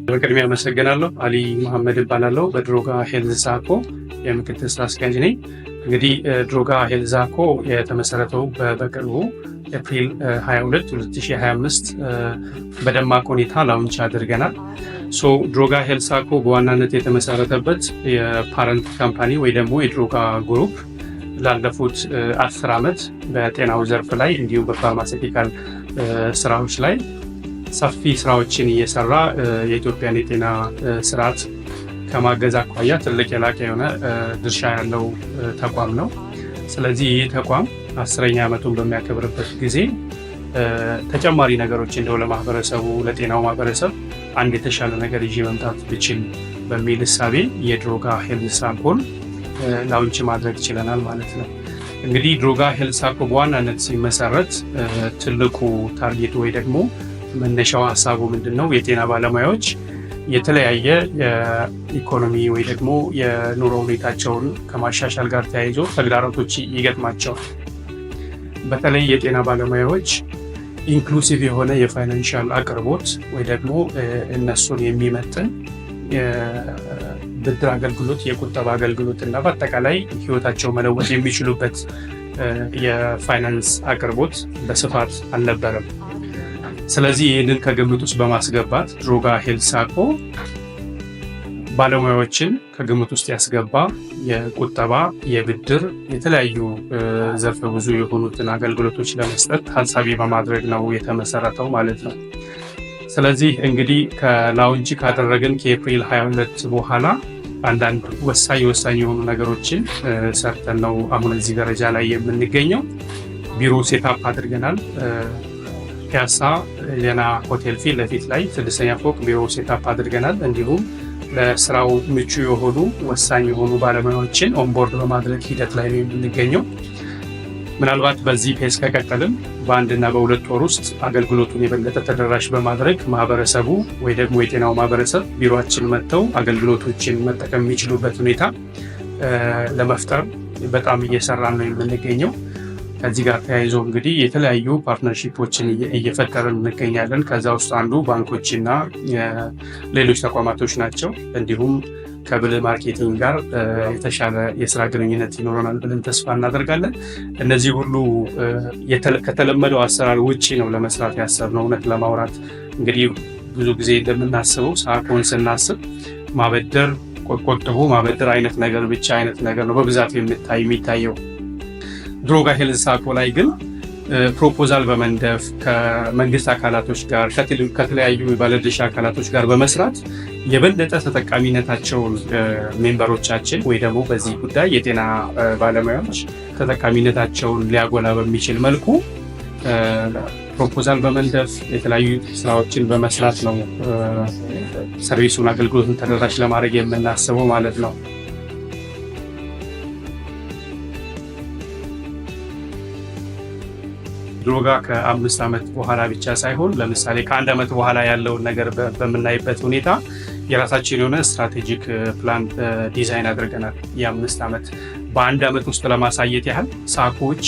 በቅድሚያ አመሰግናለሁ። አሊ መሐመድ እባላለሁ። በድሮጋ Health SACCO የምክትል ስራ አስኪያጅ ነኝ። እንግዲህ ድሮጋ Health SACCO የተመሰረተው በቅርቡ ኤፕሪል 22 2025 በደማቅ ሁኔታ launch አድርገናል። So ድሮጋ Health SACCO በዋናነት የተመሰረተበት የ parent company ወይ ደግሞ የድሮጋ group ላለፉት 10 ዓመት በጤናው ዘርፍ ላይ እንዲሁም በ pharmaceutical ስራዎች ላይ ሰፊ ስራዎችን እየሰራ የኢትዮጵያን የጤና ስርዓት ከማገዝ አኳያ ትልቅ የላቀ የሆነ ድርሻ ያለው ተቋም ነው። ስለዚህ ይህ ተቋም 10ኛ ዓመቱን በሚያከብርበት ጊዜ ተጨማሪ ነገሮች እንደው ለማህበረሰቡ፣ ለጤናው ማህበረሰብ አንድ የተሻለ ነገር ይዤ መምጣት ብችል በሚል እሳቤ የድሮጋ Health SACCO ን launch ማድረግ ችለናል ማለት ነው። እንግዲህ ድሮጋ Health SACCO በዋናነት ሲመሰረት ትልቁ target ኡ ወይ ደግሞ መነሻው ሀሳቡ ምንድን ነው? የጤና ባለሙያዎች የተለያየ የኢኮኖሚ ወይ ደግሞ የኑሮ ሁኔታቸውን ከማሻሻል ጋር ተያይዞ ተግዳሮቶች ይገጥማቸዋል። በተለይ የጤና ባለሙያዎች inclusive የሆነ የ financial አቅርቦት ወይ ደግሞ እነሱን የሚመጥን የብድር አገልግሎት፣ የቁጠባ አገልግሎት እና በአጠቃላይ ህይወታቸው መለወጥ የሚችሉበት የፋይናንስ አቅርቦት በስፋት አልነበረም። ስለዚህ ይህንን ከግምት ውስጥ በማስገባት ድሮጋ Health SACCO ባለሙያዎችን ከግምት ውስጥ ያስገባ የቁጠባ፣ የብድር፣ የተለያዩ ዘርፈ ብዙ የሆኑትን አገልግሎቶች ለመስጠት ታሳቢ በማድረግ ነው የተመሰረተው ማለት ነው። ስለዚህ እንግዲህ ከ launch ካደረግን ከኤፕሪል 22 በኋላ አንዳንድ ወሳኝ ወሳኝ የሆኑ ነገሮችን ሰርተን ነው አሁን እዚህ ደረጃ ላይ የምንገኘው። ቢሮ setup አድርገናል። ፒያሳ ሌና ሆቴል ፊት ለፊት ላይ ስድስተኛ ፎቅ ቢሮ setup አድርገናል። እንዲሁም ለስራው ምቹ የሆኑ ወሳኝ የሆኑ ባለሙያዎችን onboard በማድረግ ሂደት ላይ ነው የምንገኘው። ምናልባት በዚህ pace ከቀጠልን በአንድና በሁለት ወር ውስጥ አገልግሎቱን የበለጠ ተደራሽ በማድረግ ማህበረሰቡ ወይ ደግሞ የጤናው ማህበረሰብ ቢሮአችን መጥተው አገልግሎቶችን መጠቀም የሚችሉበት ሁኔታ ለመፍጠር በጣም እየሰራን ነው የምንገኘው። ከዚህ ጋር ተያይዞ እንግዲህ የተለያዩ partnership ኦችን እየፈጠርን እንገኛለን። ከዛ ውስጥ አንዱ ባንኮችና ሌሎች ተቋማቶች ናቸው። እንዲሁም ከብል marketing ጋር የተሻለ የስራ ግንኙነት ይኖረናል ብለን ተስፋ እናደርጋለን። እነዚህ ሁሉ ከተለመደው አሰራር ውጪ ነው ለመስራት ያሰብነው። እውነት ለማውራት እንግዲህ ብዙ ጊዜ እንደምናስበው SACCO ን ስናስብ ማበደር፣ ቆጥቦ ማበደር አይነት ነገር ብቻ አይነት ነገር ነው በብዛት የሚታየው። ድሮጋ Health SACCO ላይ ግን proposal በመንደፍ ከመንግስት አካላቶች ጋር፣ ከተለያዩ ባለድርሻ አካላቶች ጋር በመስራት የበለጠ ተጠቃሚነታቸውን member ኦቻችን ወይ ደግሞ በዚህ ጉዳይ የጤና ባለሙያዎች ተጠቃሚነታቸውን ሊያጎላ በሚችል መልኩ proposal በመንደፍ የተለያዩ ስራዎችን በመስራት ነው service ኡን አገልግሎቱን ተደራሽ ለማድረግ የምናስበው ማለት ነው። ድሮጋ ከ5 ዓመት በኋላ ብቻ ሳይሆን ለምሳሌ ከአንድ ዓመት በኋላ ያለውን ነገር በምናይበት ሁኔታ የራሳችን የሆነ strategic plan design አድርገናል። የ5 ዓመት በአንድ ዓመት ውስጥ ለማሳየት ያህል SACCO ዎች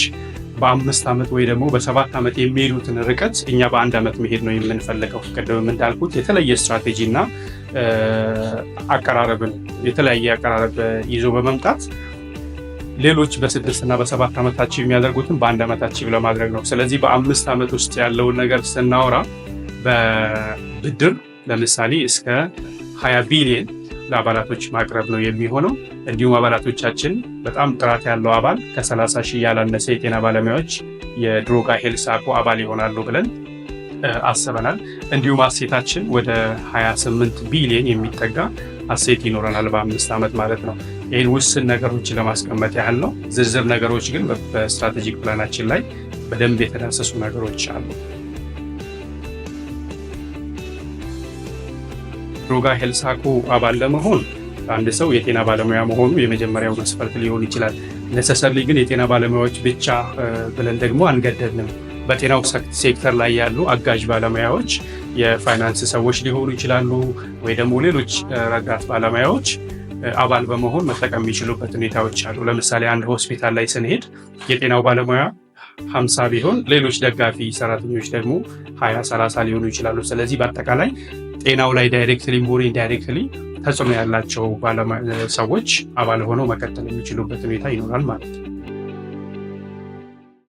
በ5 ዓመት ወይ ደግሞ በ7 ዓመት የሚሄዱትን ርቀት እኛ በአንድ ዓመት መሄድ ነው የምንፈልገው። ቅድምም እንዳልኩት የተለየ ስትራቴጂ እና አቀራረብን የተለያየ አቀራረብ ይዞ በመምጣት ሌሎች በ6 እና በ7 ዓመት achieve የሚያደርጉትን በአንድ ዓመት achieve ለማድረግ ነው። ስለዚህ በ5 ዓመት ውስጥ ያለውን ነገር ስናወራ በብድር ለምሳሌ እስከ 20 ቢሊዮን ለአባላቶች ማቅረብ ነው የሚሆነው። እንዲሁም አባላቶቻችን በጣም ጥራት ያለው አባል ከ30 ሺህ ያላነሰ የጤና ባለሙያዎች የድሮጋ Health SACCO አባል ይሆናሉ ብለን አስበናል። እንዲሁም asset ኣችን ወደ 28 ቢሊዮን የሚጠጋ asset ይኖረናል በ5 ዓመት ማለት ነው። ይህን ውስን ነገሮች ለማስቀመጥ ያህል ነው። ዝርዝር ነገሮች ግን በ strategic plan ኣችን ላይ በደንብ የተዳሰሱ ነገሮች አሉ። ድሮጋ Health SACCO አባል ለመሆን አንድ ሰው የጤና ባለሙያ መሆኑ የመጀመሪያው መስፈርት ሊሆን ይችላል። necessarily ግን የጤና ባለሙያዎች ብቻ ብለን ደግሞ አንገደብንም። በጤናው ሴክተር ላይ ያሉ አጋዥ ባለሙያዎች የፋይናንስ ሰዎች ሊሆኑ ይችላሉ፣ ወይ ደግሞ ሌሎች ረዳት ባለሙያዎች አባል በመሆን መጠቀም የሚችሉበት ሁኔታዎች አሉ። ለምሳሌ አንድ ሆስፒታል ላይ ስንሄድ የጤናው ባለሙያ 50 ቢሆን ሌሎች ደጋፊ ሰራተኞች ደግሞ 20፣ 30 ሊሆኑ ይችላሉ። ስለዚህ በአጠቃላይ ጤናው ላይ directly ም ሆነ indirectly ተጽዕኖ ያላቸው ሰዎች አባል ሆነው መቀጠል የሚችሉበት ሁኔታ ይኖራል ማለት ነው።